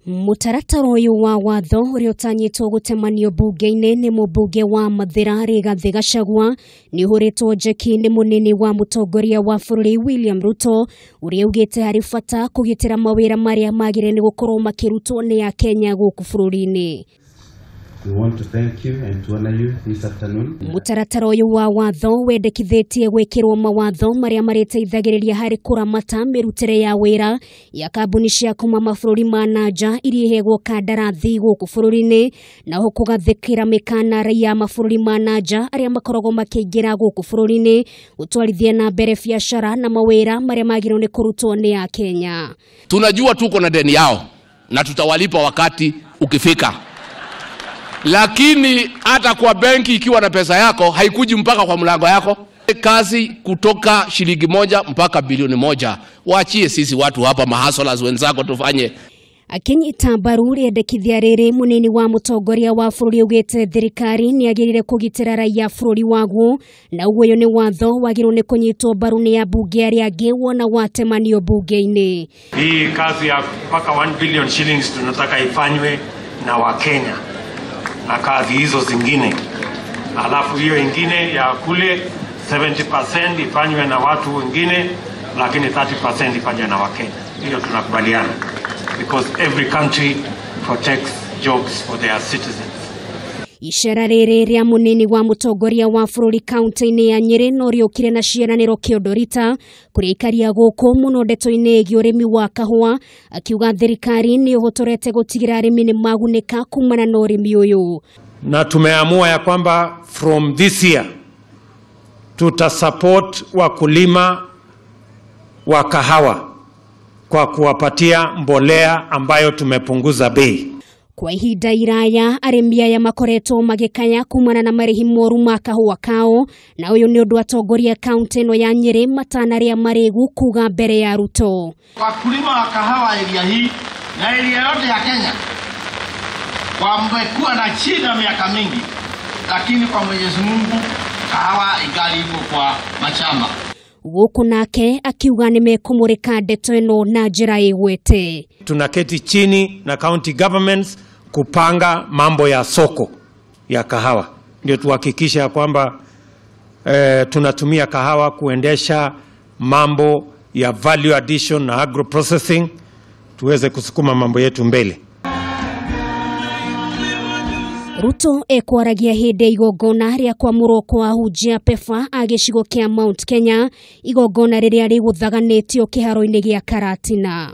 Mũtaratara ũyũ wa watho ũrĩa ũtanyĩtwo gũtemanio mbunge-inĩ nĩ mũmbunge wa Mathĩra Rigathĩ Gachagua nĩ ũhũrĩtwo njeki nĩ mũnini wa mũtongoria wa bũrũri William Ruto, ũrĩa augĩte harĩ bata kũgitĩra mawĩra marĩa magĩrĩire nĩ gũkorwo makĩrutwo nĩ Akenya gũkũ bũrũri-inĩ. We want to thank you and to honor you this afternoon. Mũtaratara ũyũ wa watho wendekithĩtie gwĩkĩrwo mawatho marĩa marĩteithagĩrĩria harĩ kũramata mĩrutĩre ya wĩra ya kambuni cia kuma mabũrũri ma na nja iria iheagwo kandarathi gũkũ bũrũri-inĩ, na oho kũgathĩkĩra mĩkana raia a mabũrũri ma na nja arĩa makoragwo makĩingĩra gũkũ bũrũri-inĩ gũtwarithia na mbere biacara na mawĩra marĩa magĩrĩirwo nĩ kũrutwo nĩ Akenya. Tunajua tuko na deni yao na tutawalipa wakati ukifika. Lakini hata kwa benki ikiwa na pesa yako haikuji mpaka kwa mlango yako. Kazi kutoka shilingi 1 mpaka bilioni 1. Waachie sisi watu hapa mahasolas wenzako tufanye. Akinyita mbaru rĩendekithia rĩrĩ, mũnini wa mũtongoria wa bũrũri augĩte thirikari nĩ yagĩrĩire kũgitĩra raia bũrũri waguo, na ũguo ũyũ nĩ watho wagĩrĩirwo nĩ kũnyitwo mbaru nĩ ambunge arĩa angĩ wona watemanio mbunge-inĩ. Hii kazi ya mpaka 1 billion shillings tunataka ifanywe na Wakenya na kazi hizo zingine, alafu hiyo ingine ya kule 70% ifanywe na watu wengine, lakini 30% ifanywe na Wakenya. Hiyo tunakubaliana, because every country protects jobs for their citizens. Icera rĩrĩ rĩa mũnini wa mũtongoria wa bũrũri kaunti-inĩ ya Nyĩrĩ no rĩũkire na ciĩranĩro kĩondo kũrĩa aikaria gũkũ mũno ndeto-inĩ ĩgiĩ ũrĩmi wa kahũa, akiuga thirikari nĩ ĩhotorete gũtigĩrĩra arĩmi nĩ magunĩka kumana na ũrĩmi ũyũ. Na tumeamua ya kwamba from this year tutasupport wakulima wa kahawa kwa kuwapatia mbolea ambayo tumepunguza bei. Kwa ihinda iraya arĩmi aya makoretwo magĩkaya kumana na marĩhi moru ma kahũa kao, na ũyũ nĩ ũndũ atongoria kaunti ĩno ya Nyĩrĩ matanarĩa marĩgu kuga mbere ya Ruto. Wakulima wa kahawa area hii na area yote ya Kenya wamekuwa na shida miaka mingi, lakini kwa Mwenyezi Mungu kahawa ingali iko kwa mashamba. Gũkũ nake akiuga nĩ mekũmũrĩka ndeto ĩno na njĩra ĩgwete. Tunaketi chini na county governments kupanga mambo ya soko ya kahawa, ndio tuhakikishe ya kwamba tunatumia kahawa kuendesha mambo ya value addition na agro processing, tuweze kusukuma mambo yetu mbele. Ruto ekwaragia hĩndĩ igongona rĩa kwamũrwo kwa ahunjia PEFA a gĩcigo kĩa Mount Kenya, igongona rĩrĩa rĩgũthaganĩtio kĩharo-inĩ gĩa Karatina.